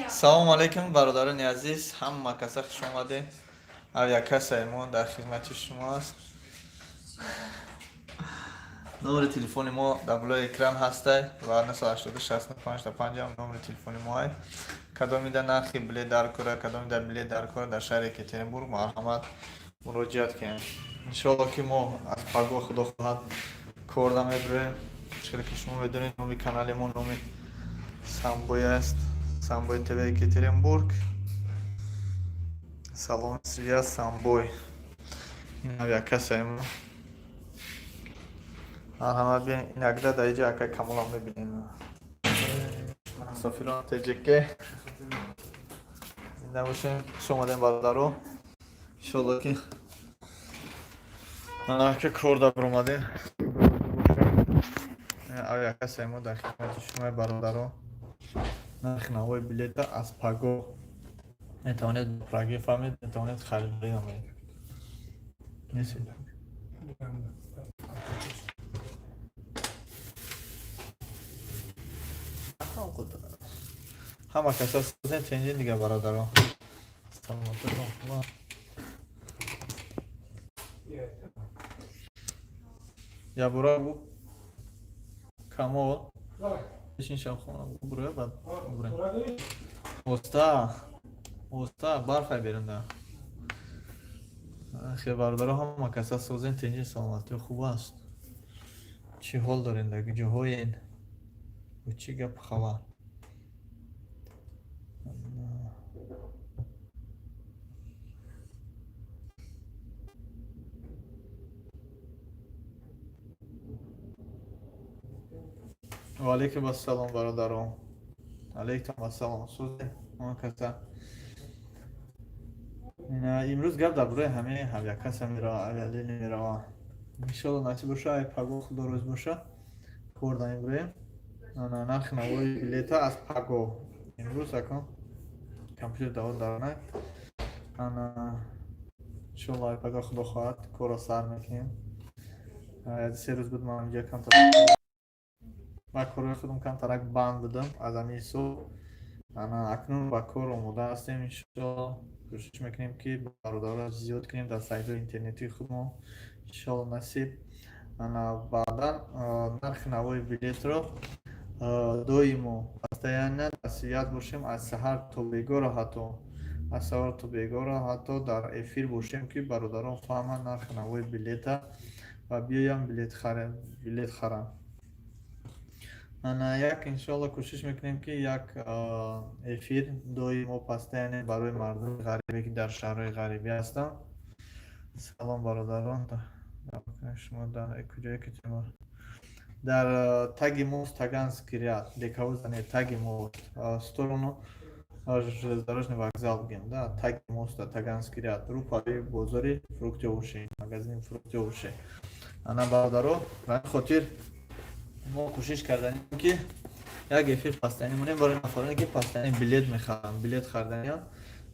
Салому алейкум, бародарони азиз, ҳама каса хуш омадед. Авиакассаи мо дар хизмати шумо аст. Номери телефони мо дар болои экран ҳастай ва 98695 номери телефони мо ай. Кадомида нархи билет дар кора, кадомида билет дар кора дар шаҳри Екатеринбург, марҳамат, муроҷиат кунед. Иншоалло, ки мо аз пагоҳ, худо хоҳад, кор намебурем. Чиқадар ки шумо медонед, номи канали мо номи Самбой аст. Самбой ТВ Екатеринбург. Салон связь Самбой. Ин авиакассаи мо. Марҳамат, биён, иногда дар иҷо акай Камолам мебинем. Мусофирон ТЖК. Зинда бошем. Хуш омадем, бародаро. Иншоалло, ки анака кор да баромадем. Авиакассаи мо дар хидмати шумо, бародаро. Нархи навои билета аз пагоҳ метавонед праги фаҳмед, метавонед харидорӣ намоед. Неси? Ҳама каса созен, тенҷин дига, бародаро. Саломататон хуб. Ябура бу Камол. Бишин, шабхона бура, баъд бурем. Оста. Оста, барфай берунда. Хе, бародаро, ҳама каса созен, тенҷин, саломатӣ хуб аст. Чӣ ҳол дорен, дар куҷоҳоен? Бо чӣ гап хабар? Ва алейкум ассалом, бародарон. Алейкум ассалом. Созен ҳама каса. Имрӯз гап дар бораи ҳамаи авиакасса мерава, авиалиния мерава. Иншоалло, насиб боша, ай пагоҳ, худо рӯз боша, кор намебурем. Ана нархи навои билета аз пагоҳ. Имрӯз акон компютер даво дарнак. Ана иншоалло, ай пагоҳ, худо хоҳад, корро сар мекунем. 3 рӯз буд ман инҷа камтар ба корҳои худам камтарак банд будам, аз ҳамин ҳисоб ана акнун ба кор омода ҳастем. Иншоалло, кӯшиш мекунем, ки бародарро зиёд кунем дар сайтҳои интернетии худмон. Иншоалло, насиб. Ана баъдан нархи навои билетро доимо, постоянно дар связь бошем, аз саҳар то бегоҳро, ҳатто аз саҳар то бегоҳро ҳатто дар эфир бошем, ки бародарон фаҳманд нархи навои билета ва биёянд билет харанд. Ана як, иншоалло, кӯшиш мекунем, ки як эфир доимо, постоянно барои мардуми ғарибе, ки дар шаҳрҳои ғарибӣ ҳастанд. Салом, бародарон. Шумо дар куҷое Екатеринбург? Дар таги мост, Таганский ряд, Декауза не, таги мост, сторону железнодорожный вокзал бигем, да, таги моста, Таганский ряд, рӯпаи бозори фрукты, овощи, магазини фрукты, овощи. Ана, бародаро, ба ҳамин хотир мо кӯшиш карданем, ки як эфир постоянно монем барои нафароне, ки постоянно билет мехаранд, билет хариданиан,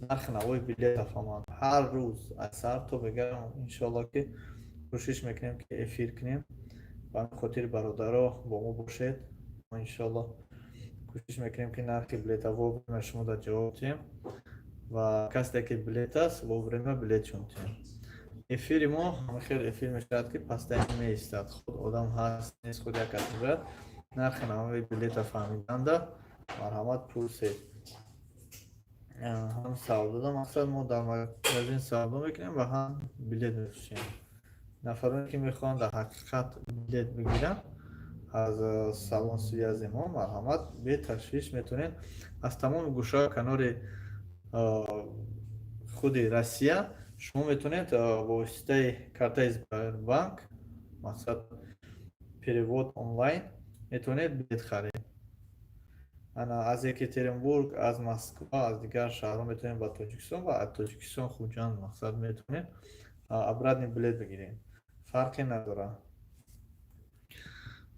нархи навои билета фаҳманд. Ҳар рӯз аз саҳар то бегаҳ, иншоалло, ки кӯшиш мекунем, ки эфир кунем. Ба ҳамин хотир, бародаро, бо мо бошед. Мо, иншоалло, кӯшиш мекунем, ки нархи билета вовремя шумо дар ҷавоб диҳем ва касе ки билет аст, вовремя билетшон диҳем. Эфири мо ҳама хел эфир мешавад, ки постоянно меистад. Худ одам ҳаст, нест, худ як кас мебояд. Нархи навои билета фаҳмиданда, марҳамат, пурсед. Ҳам савдода мақсад, мо дар магазин савдо мекунем ва ҳам билет мефурӯшем. Нафароне, ки мехоҳанд дар ҳақиқат билет бигиранд аз салон связи мо, марҳамат, беташвиш метавонед аз тамоми гӯшаю канори худи Россия. Шумо метавонед бо воситаи картаи Сбербанк, мақсад, перевод онлайн, метавонед билет харед. Ана аз Екатеринбург, аз Москва, аз дигар шаҳрҳо метавонед ба Тоҷикистон ва аз Тоҷикистон Хуҷанд, мақсад, метавонед обратный билет бигиред, фарқе надорад.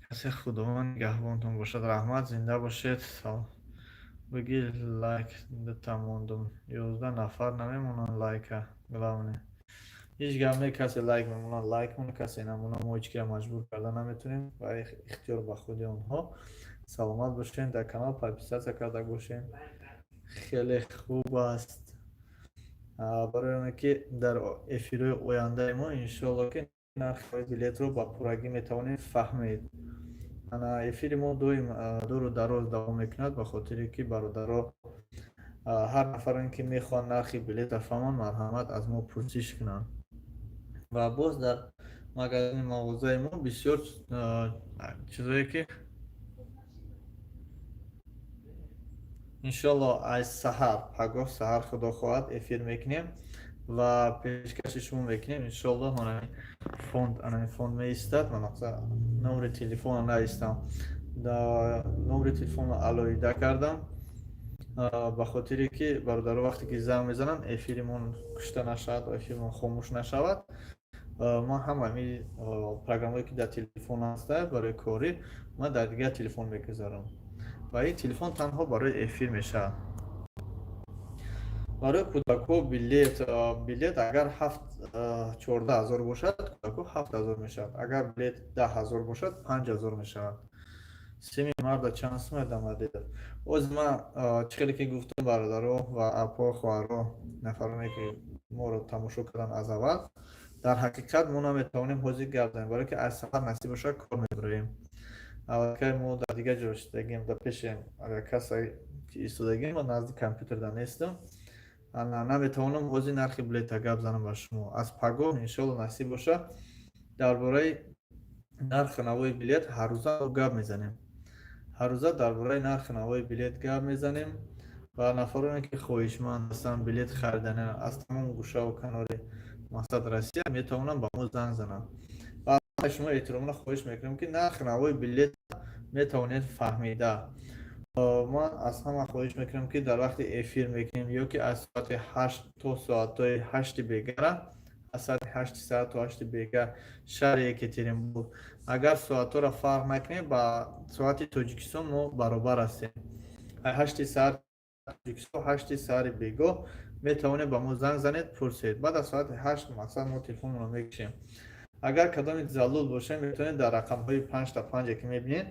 Касе, Худованд нигаҳбонтон бошад. Раҳмат, зинда бошед. Бигир, лайк дута мондум, 11 нафар намемонанд лайка. Главное, ҳеҷ гап не, касе лайк мемонад, лайк монад, касе намонад, мо ҳеҷ киро маҷбур карда наметавонем ва ихтиёр ба худи онҳо. Саломат бошед, дар канал подписаться карда бошед. Хеле хуб аст, барои оне ки дар эфирҳои ояндаи мо, иншоалло, ки нархи билетро ба пуррагӣ метавонем фаҳмед. Ана, эфири мо доим дуру дароз давом мекунад, ба хотире ки бародаро, ҳар нафаре ки мехоҳанд нархи билетро фаҳманд, марҳамат, аз мо пурсиш кунанд. Ва боз дар магазини мағозаи мо бисёр чизое ки иншоалло аз саҳар, пагоҳ саҳар, худо хоҳад, эфир мекунем ва пешкаши шумо мекунем, иншоалло. Анами фонд, анами фонд меистад. Ман номери телефона наистам, номери телефонро алоҳида кардам, ба хотире ки бародаро вақте ки занг мезананд, эфиримон кушта нашавад, эфиримон хомӯш нашавад. Ман ҳама ҳами программое ки дар телефон ҳаста барои корӣ, ман дар дигар телефон мегузарам ва ин телефон танҳо барои эфир мешавад. Барои кӯдакҳо билет агар ҳафт 14 000 бошад, кӯдакҳо 7000 мешавад. Агар билет 10 000 бошад, 5000 мешавад. Семи марда чанд сум дамадида? Оз ман чӣ хеле ки гуфтам, бародаро ва апо, хоҳаро, нафароне ки моро тамошо карданд аз аввал, дар ҳақиқат мо наметавонем ҳозир гап занем, барое ки аз саҳар, насиб бошад, кор мебароем. Аллакай мо дар дигар ҷо шидагем, дар пеши касе ки истодагем, ма назди компютер да нестам, наметавонам ҳозир нархи билета гап занам ба шумо. Аз пагоҳ, иншоалло, насиб бошад, дар бораи нархи навои билет ҳаррӯза гап мезанем. Ҳаррӯза дар бораи нархи навои билет гап мезанем ва нафароне ки хоҳишманд ҳастанд билет харидани аз тамом гӯшаву канори, мақсад, Россия, метавонанд ба мо занг зананд. Ва шумо эҳтиромона хоҳиш мекунем, ки нархи навои билет метавонед фаҳмида. Ман аз ҳама хоҳиш мекунам, ки дар вақти эфир мекунем ё ки аз соати 8 то соатҳои 8-и бегара, аз соати 8-и саат то 8-и бега, шаҳри Екатеринбург. Агар соатҳоро фарқ накунем, ба соати Тоҷикистон мо баробар ҳастем. 8-и саат Тоҷикистон, 8-и саҳари бегоҳ метавонед ба мо занг занед, пурсед. Баъд аз соати 8, мақсад, мо телефонро мекушем. Агар кадоме залул бошед, метавонед дар рақамҳои панҷта панҷе ки мебинед,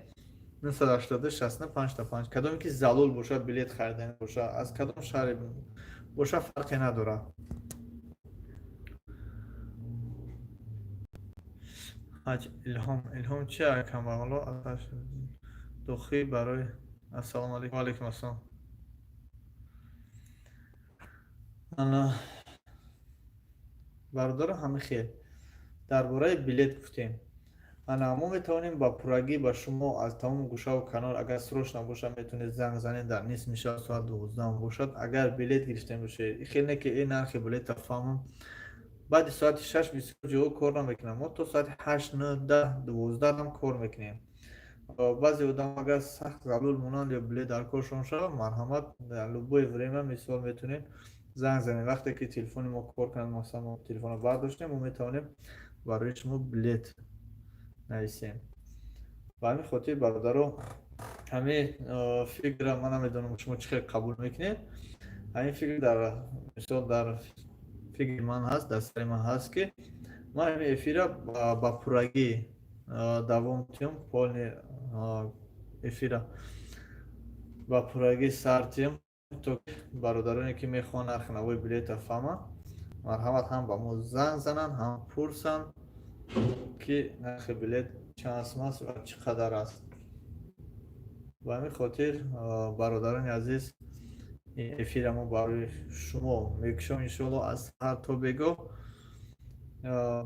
982 69 панҷта панҷ. Кадоме ки залул бошад, билет харидани бошад, аз кадом шаҳре бошад, фарқе надорад. Ҳаҷ Илҳом, Илҳом чи камбағало духи барои. Ассалому алайкум. Ва алайкум ассалом. Ана, бародаро, ҳами хел дар бораи билет гуфтем. Ана, мо метавонем ба пуррагӣ ба шумо аз тамоми гӯшаву канор, агар срочно бошад, метавонед занг занед, дар нисфи шаб, соат 12 бошад, агар билет гирифтем бошед. Хел не ки ин нархи билета фаҳмам. Баъди соати 6 бисёр ҷоҳо кор намекунам. Мо то соати 8, 9, 10, 12 ҳам кор мекунем. Баъзе одам агар сахт залул монанд ё билет дар коршон шавад, марҳамат, дар любое время, мисол, метавонед занг занед. Вақте ки телефони мо кор кунад, масалан, мо телефонро бардоштем, мо метавонем барои шумо билет нависем. Ба ҳамин хотир, бародаро, ҳамин фикра ман намедонам, шумо чӣ хел қабул мекунед. Ҳамин фикр дар, мисол, дар фикри ман ҳаст, дар сари ман ҳаст, ки ман ҳамин эфира ба пуррагӣ давом тиём, полный эфира ба пуррагӣ сар тиём, то бародароне ки мехоҳанд нархи навои билета фаҳманд, марҳамат, ҳам ба мо занг зананд, ҳам пурсанд, ки нархи билет чанд сум аст ва чӣ қадар аст. Ба ҳамин хотир, бародарони азиз, ин эфира мо барои шумо мекушом, иншоалло, аз саҳар то бегоҳ,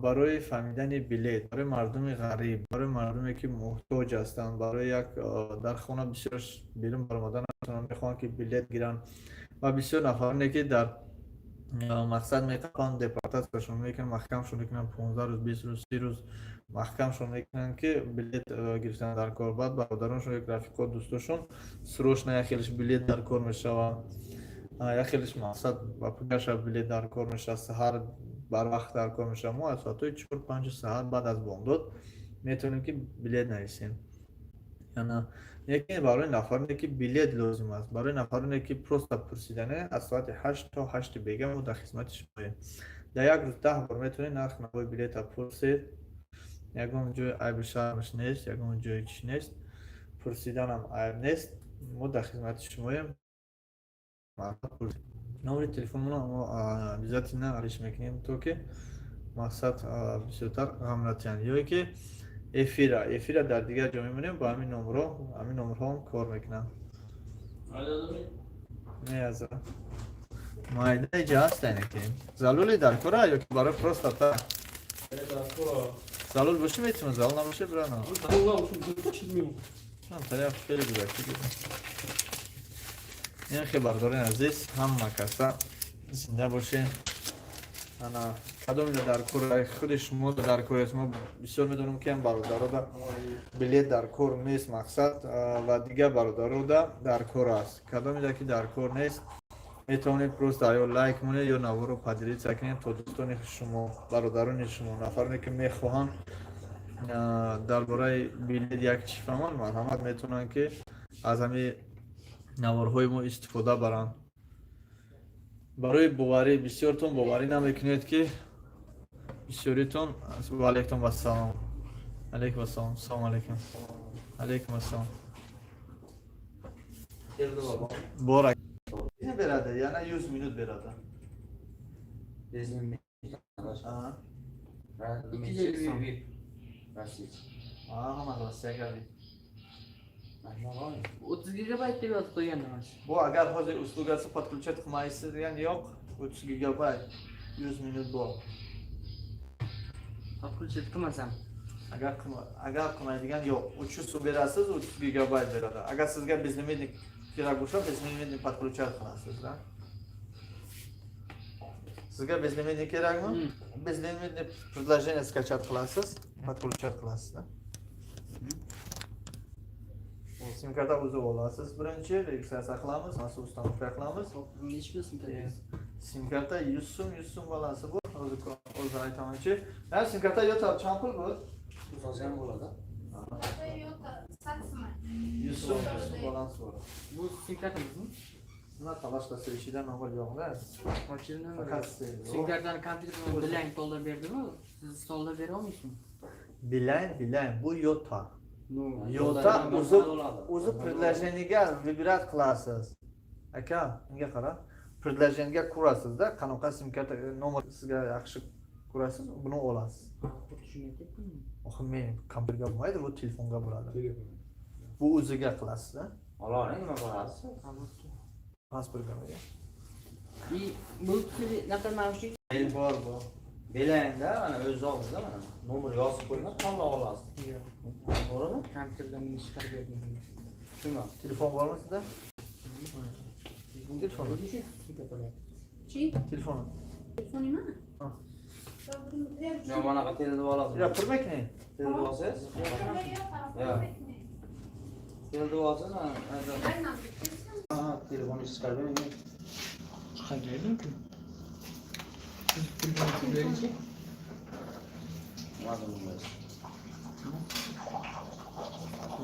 барои фаҳмидани билет, барои мардуми ғариб, барои мардуме ки муҳтоҷ ҳастанд, барои як дар хона бисёр берун баромада наметавонанд, мехоҳанд ки билет гиранд, ва бисёр нафароне ки дар, мақсад, меқапанд, депортатсияшон мекунанд, маҳкамшон мекунанд, 15 рӯз, 20 рӯз, 30 рӯз маҳкамшон мекунанд, ки билет гирифтан дар кор. Баъд бародароншон, як рафиқо, дӯстошон срочно як хелиш билет дар кор мешавад, як хелиш, мақсад, ба пугаша билет дар кор мешавад, саҳар барвақт дар кор мешавад. Мо аз соатҳои 4-5 саҳар, баъд аз бомдод метавонем ки билет нависем. Яна лекин барои нафароне ки билет лозим аст, барои нафароне ки просто пурсидане, аз соати 8 то 8-и бега мо дар хизмати шумоем. Дар як рӯз 10 бор метавонед нархи навои билета пурсед. Ягон ҷои айби шармаш нест, ягон ҷои чӣ нест, пурсиданам айб нест. Мо дар хизмати шумоем. Номери телефонмона мо обязательно алиш мекунем, то ки мақсад бисёртар ғам натиҳанд. Ё ки эфира дар дигар ҷо мемонем, бо ҳамин номерҳо, ҳамин номерҳоам кор мекунанд. Меаза майда иҷа ҳаста, ки залули дар кора ё ки барои просто так залул боши метавон, залул набоши, брано хеле гузашта. Ин хе, бардорин азиз, ҳама каса зинда бошед. Ана кадомида дар кор, худи шумо дар кор аст. Мо бисёр медонем, ки ам бародарода билет дар кор нест, мақсад, ва дигар бародарода дар кор аст. Кадомида ки дар кор нест, метавонед просто ё лайк монед, ё наворо поделиться кунед, то дӯстони шумо, бародарони шумо, нафароне ки мехоҳанд дар бораи билет як чӣ фаҳманд, марҳамат, метавонанд ки аз ҳамин наворҳои мо истифода баранд. Барои боварӣ бисёртон боварӣ намекунед, ки бисёритон. Ваалайкум ассалом, алайкум ассалом, салому алайкум, алайкум ассалом. Бора берада, яна 100 минут берада. Bizim Ага. 250 Rossiya. Ҳама Россияга. 30 gigabayt deb yozib qo'ygan emas. Бу агар ҳозир услуга si подключать qilmaysiz degan yo'q, 30 gigabayt, 100 minut bor. Подключать qilmasam. Agar qilmaydigan yo'q, 300 so'm berasiz, 30 gigabayt beradi. Agar sizga безлимитный kerak bo'lsa, безлимитный подключать qilasiz da. Sizga безлимитный kerakmi? Безлимитный приложение скачать qilasiz, подключать qilasiz da. Sim karta o'zi olasiz birinchi, registratsiya qilamiz, mana установка qilamiz. Nechi pul sim karta? Sim karta 100 so'm, 100 so'm balansi bor. Hozir aytamanchi. Ha, sim karta yo'q, chand pul bu? Uzatgan bo'ladi. 100 so'm, 100 so'm balans bor. Bu sim kartamizmi? Nima talashda sevishida nomar yo'qda. Ochildi. Faqat Sim kartani kompyuter bilan Beeline stolda berdimi? Siz stolda bera olmaysizmi? Beeline, Beeline bu Yota. No. Yota o'zi предложение ga выбирать qilasiz. Aka, unga qara. Предложение ga ko'rasizda, qanaqa sim karta nomer sizga yaxshi ko'rasiz, buni olasiz. Shuni aytyapmanmi? Oxir men kompyuterga bo'lmaydi, bu telefonga bo'ladi. Bu o'ziga qilasiz-da. Ola nima qilasiz? Pasportga. И bu naqd наушник. Bor, bor. Beelineda mana o'zi oldida mana nomer yozib qo'ygan, tanlab olasiz. To'g'rimi? Kompyuterdan meni chiqarib berdim. Shunga. Telefon bormi sizda? Telefon. Chi? Telefon. Telefon nima? Ha. Yo, manaqa telni olasiz. Ya, purmakni. Telni olsangiz, Ya. Telni olsangiz, mana ha, telefonni chiqarib bering. Chiqarib berdim-ku. Nima bo'lmaydi.